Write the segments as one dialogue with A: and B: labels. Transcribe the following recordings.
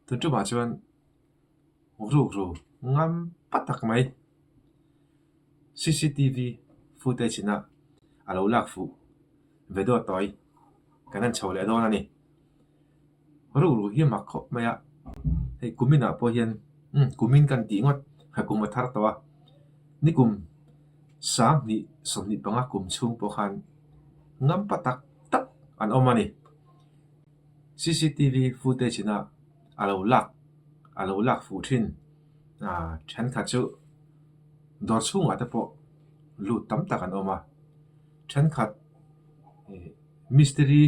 A: Tun tumah chuan rukru ngam pa tak mai cctv footage ina a lo lak fuh video tawi kan en chho leh dawn a ni. Rukru hi a mak khawp mai a, hei kuminah pawh hian umm kumin kan tih ngawt ha kum a thar tawh a, nikum 20 25 kum chhung pawh khan ngam pa tak tak an awm a ni. Cctv footage ina a lo lak a lo lak fuh thin ah thenkhat chu dawr chhungah te pawh lut tam tak an awm a thenkhat ih mistiri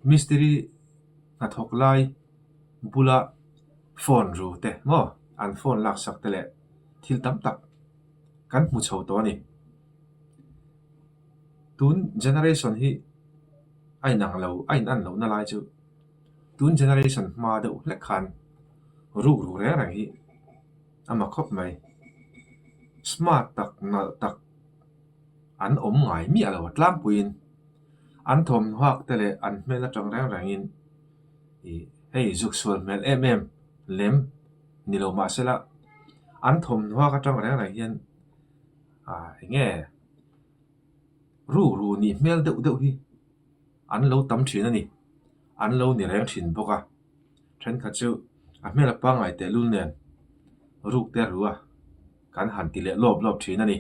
A: mistiri hnathawk lai bula phone ru te maw an phone laksak te leh thil tam tak kan hmu chho tawh a ni. Tun generation hi a inang lo a in an lohna lai chu tun generation hma deuh hlek khan rukru reng reng hi a ma khawp mai. Smart tak nalh tak an awm ngai miah lo a tlangpuiin an thawmhnaw hak te leh an hmel atang reng rengin ih hei zuk sual hmel em em lem ni lo mahsela an thawmhnaw hak atang reng reng hian ah eng nge Rukru nih hmel deuh deuh hi an lo tam thin a ni. An lo ni reng thin bawk a. Thenkhat chu a hmel a pangngai tehlul nen ruk te ru a kan han ti leh lawp lawp thin a ni.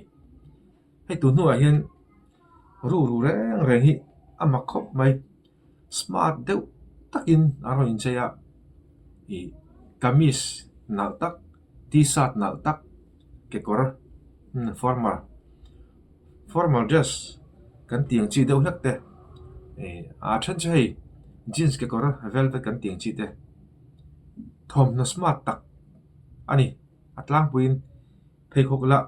A: Hei tun hnuah hian rukru reng reng hi a mak khawp mai. Smart deuh takin an rawn inchei a, ih kamis nalh tak t-shirt nalh tak kekawr formal formal dress kan tih ang chi deuh hlek te ih a then chu hei jeans kekawr velvet kan tih ang chi te thawmhnaw smart tak a ni a tlangpuiin pheikhawk lah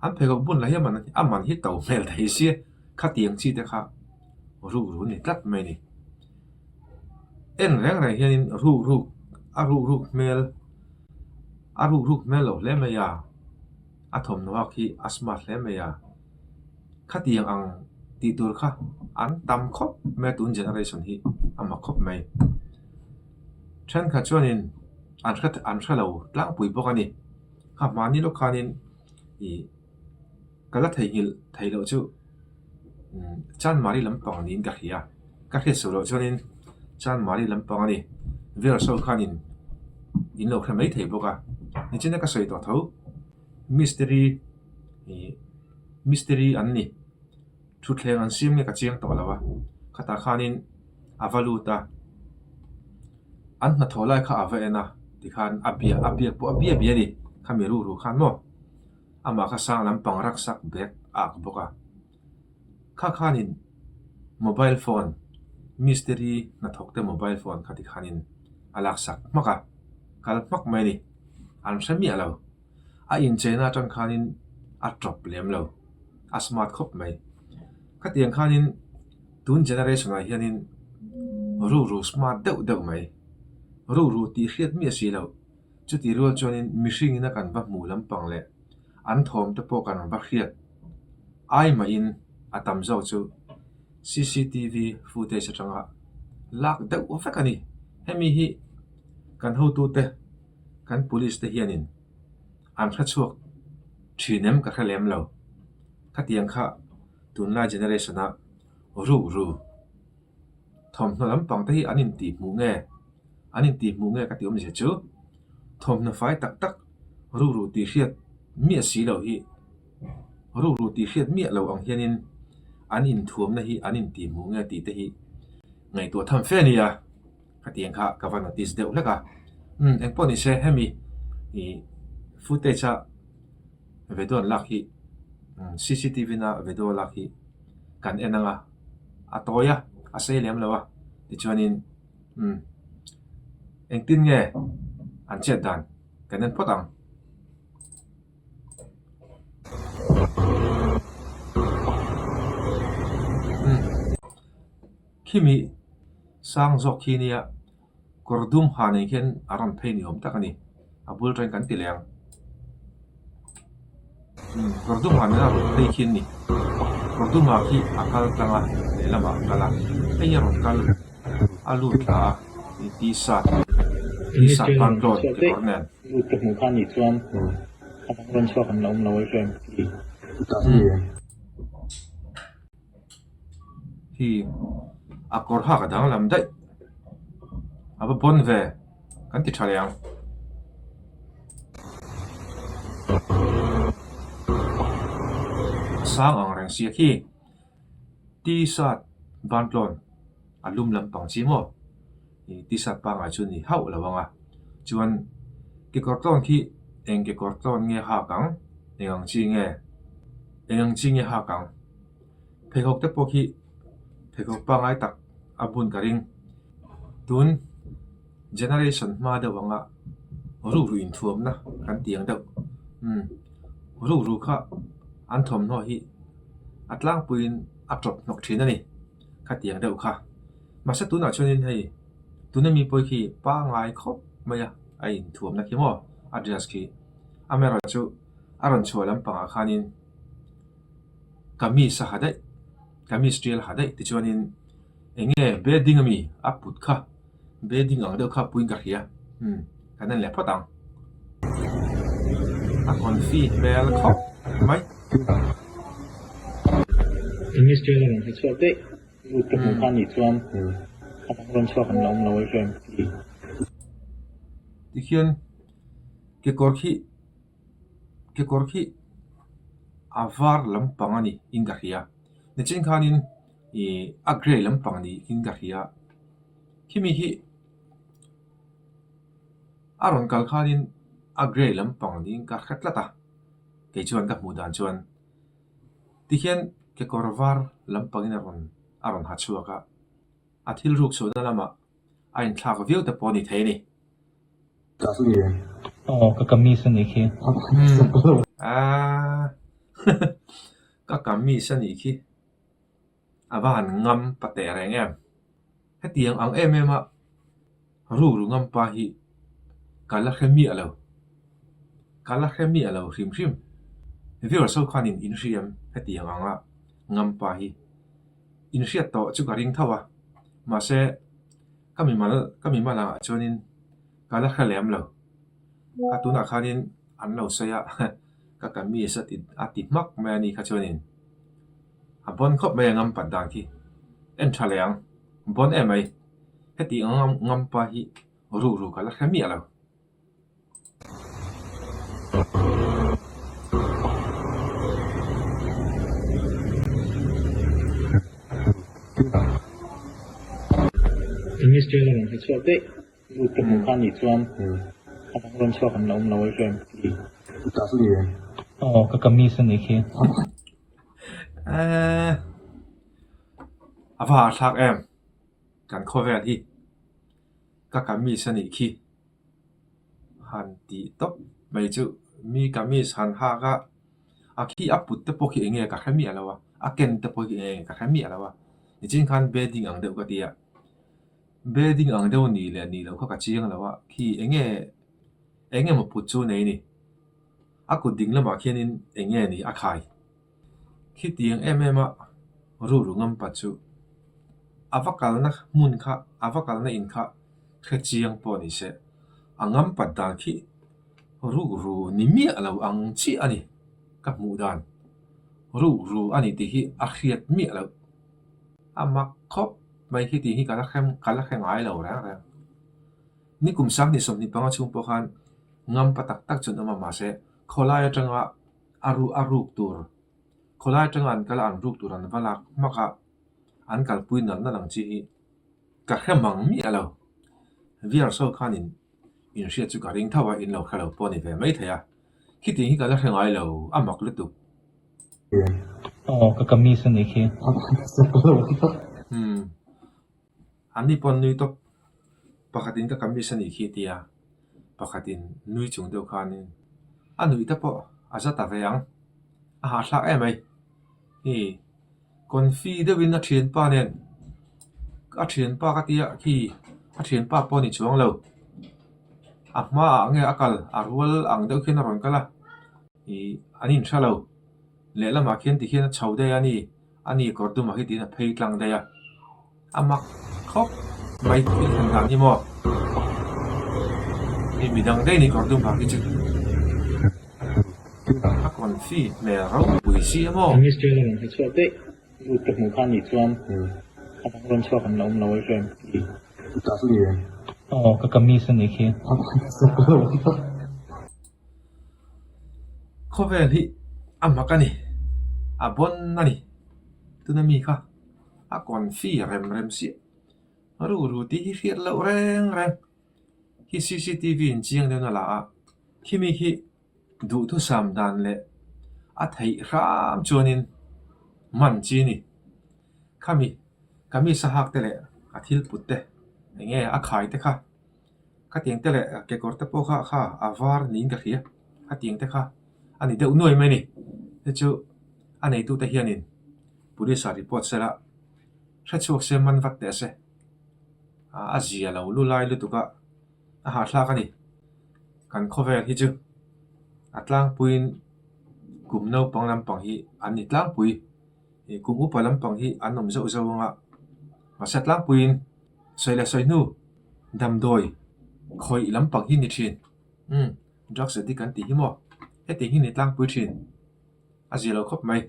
A: an pheikhawk bun lah hi a man a man hi to hmel thei sia khatiang chi te kha rukru ni tlat mai a ni en reng reng hianin rukruk a rukruk hmel a rukruk hmel loh hle mai a a thawmhnaw hak hi a smart hle mai a khatiang ang tih tur kha an tam khawp mai a tun generation hi a mak khawp mai thenkhat chuanin an hre an hre lo tlangpui bawk a ni kha hmani lawk khanin ih ka la theihnghilh theih loh chu Chanmari lampang niin ka hria ka hriat suh loh chuanin Chanmari lampang a ni Veer saw khanin in lo hre mai thei bawk a nichina ka sawi tawh tho mistiri ih mistiri an ni thutthleng an siam nge ka chiang tawh lo a khatah khanin a va lut a an hnathawh lai kha a va en a tikhan a bia a biak pawh a bia bia a ni khami ruhruh khan maw. Amah kha sang lampang raksak bag a ak bawk a. Kha khanin mobile phone mistiri hnathawk te mobile phone kha tikhanin a laksak hmak a, kal hmak mai a ni. An hre miah lo. A incheina atang khanin a tawp lem lo. A smart khawp mai. Khatiang khanin tun generation ah hianin rukru smart deuh deuh mai. Rukru tih hriat miah si loh. Chutih rual chuanin mihringin a kan va hmuh lampang leh an thawm te pawh kan va hriat ai mahin a tam zawk chu cctv footage atanga lak deuh vek a ni. Hemi hi kan hotute kan police te hianin an hre chhuak thin em ka hre lem lo. Khatiang kha tunlai generation a rukru. Thawmhnaw lampang te hi an intih hmuh nge? An intih hmuh nge ka tih awmzia chu thawmhnaw fai tak tak rukru tih hriat miah si loh hi rukru tih hriat miah loh ang hianin an inthuamna hi an intih hmuh nge tih te hi ngaihtuah tham fe a nia khatiang kha ka va notice deuh hlek a. Umm engpawh ni se hemi ih footage a video an lak hi cctv na video lak hi kan en ang a. A tawi a, a sei lem lo a, tichuanin umm engtin nge an chet dan kan en phawt ang. Umm khimi sang zawk khi nia kawr dum ha nei khian a rawn phei ni awm tak a ni, a bul reng kan ti leh ang. Umm kawr dum ha nena rawn phei khi an ni, kawr dum ha khi a kal tlang a lehlamah a kal a, hei hi a rawn kal a lut thla a ih t-shirt. T-shirt pantlawn kekawr nen. Hi a kawr hak a danglam daih. A va bawn ve kan ti tha leh ang. A sang ang reng sia khi T-shirt bantlawn a lum lampang chi maw? Ih T-shirt pangngai chu ni hauh lo ang a. Chuan kekawr tlawn khi eng kekawr tlawn nge hak ang? Eng ang chi nge? Eng ang chi nge hak ang? Pheikhawk te pawh khi pheikhawk pangngai tak a bun ka ring. Tun generation hma deuh anga rukru inthuamna kan tih ang deuh. Umm rukru kha an thawmhnaw hi a tlangpuiin a tawp hnawk thin a ni khatiang deuh kha. Mahse tunah chuanin hei tuna mi pawh khi pangngai khawp mai a a inthuamna khi maw a dress khi. Amaherawhchu a rawn chhuah lampangah khanin kamis a ha daih kamis tial a ha daih tichuanin eng nge bedding ami a put kha bedding ang deuh kha puiin ka hria umm kan en leh phawt ang a confi hmel khawp mai.
B: English tial a rawn hre chhuak daih lut ka hmuh kha nih chuan a dang rawn chhuak an la awm lo e friend.
A: Tikhian kekawr khi kekawr khi a var lampang a ni in ka hria nichin khanin ih a grey lampang niin ka hria khimi hi a rawn kal khanin a grey lampang niin ka hre tlat a kei chuan ka hmuh dan chuan tikhian kekawr var lampangin a rawn a rawn ha chhuak a a thil ruk chhuahna lamah a inthlak viau te pawh a ni thei a ni.
B: Aw ka kamis a nih khi.
A: Aaa ka kamis a nih khi. A va han ngam pa teh reng em. Hetiang ang em em a rukru ngam pa hi ka la hre miah lo. Ka la hre miah lo hrim hrim. Viewers ho khanin in hriam hetiang anga ngam pa hi. In hriat tawh chu ka ring tho a. Mahse ka mimal ka mimal angah chuanin ka la hre lem lo. A tunah khanin an lo sawi a ka kamis a ti a ti hmak mai a ni kha chuanin a bawn khawp mai a ngam pat dan khi en tha leh ang bawn em mai heti ang ngam pa hi rukru ka la hre miah lo.
B: English trailer rawn hre chhuak daih. Lut ka hmuh kha nih chuan a dang rawn chhuak an la awm lo e friend. Aw ka kamis a nih khi.
A: Eee a va hahthlak em kan khawvel hi ka kamis a nih khi han tih tawp mai chu mi kamis han hak a a khi a put te pawh khi eng nge ka hre miah lo a a ken te pawh khi eng nge ka hre miah lo a nichin khan bedding ang deuh ka ti a. Building ang deuh ni leh ni loh kha ka chiang lo a, khi eng nge eng emaw put chu nei a ni. A kut ding lamah khianin eng nge ni a khai. Khitiang em em a ruru ngam pat chu a va kalna hmun kha a va kalna in kha hre chiang pawh ni se a ngam pat dan khi rukru ni miah lo ang chiah a ni ka hmuh dan. Rukru a ni tih hi a hriat miah loh. A mak khawp mai khi tih hi ka la hre ka la hre ngai lo reng reng. Nikum 20 25 chhung pawh khan ngampa tak tak chu an awm a mahse khawlai atanga a ru a ruk tur khawlai atanga an kal a an ruk tur an va lak hmak a an kalpui nalh nalh ang chi hi ka hre mang miah lo. Viewers ho khanin inhriat chu ka ring tho a in lo hre lo pawh a ni ve maithei a. Khitiang hi ka la hre ngai lo, a mak lutuk.
B: Aw, ka kamis a nih khi.
A: Umm, an ni pawh an nui tawp. Pakhatin ka kamis a nih khi a ti a, pakhatin nui chung deuh khanin a nuih te pawh a za ta ve ang, a hahthlak em mai. Hei Confi deuhin a thianpa nen a thianpa ka tia khi a thianpa pawh a ni chuang lo a hmaah nge a kal a rual ang deuh khian a rawn kal a ih an inhre lo lehlamah khian tikhian a chho daih a ni a ni kawr dumah hi tiin a phei tlang daih a a mak khawp mai thil thlen dan hi maw. Hei midang daih ni kawr dum ha khi chu a confi hmel ropui si a maw?
B: Kamis chu rawn hmu chhuak daih. Lut ka hmuh kha nih chuan a dang rawn chhuak an la awm lo e friend. Aw ka kamis a nih khi.
A: Khawvel hi a mak a ni, a bawn a ni. Tuna mi kha a confi rem rem siah. Ru ru tih hi hriat loh reng reng. Hi cctv in chiang deuhin a la a, khimi khi duhthusam dan leh a theih hram chuanin man chi a ni. Khami kamis a hak te leh a thil put te eng nge a khai te kha khatiang te leh kekawr te pawh kha kha a var niin ka hria khatiang te kha a ni deuh nuai mai a ni. Hei chu a neitute hianin police ah report sela hre chhuak se man vat teh se a zia lo lu lai lutuk a a hahthlak a ni. Kan khawvel hi chu a tlangpuiin kum naupang lampang hi an ni tlangpui. Ih kum upa lampang hi an awm zauh zauh ang a, mahse a tlangpuiin sawi leh sawi hnu damdawi khawih lampang hi ni thin. Umm drugs addict an tih hi maw hetiang hi ni tlangpui thin a zia lo khawp mai.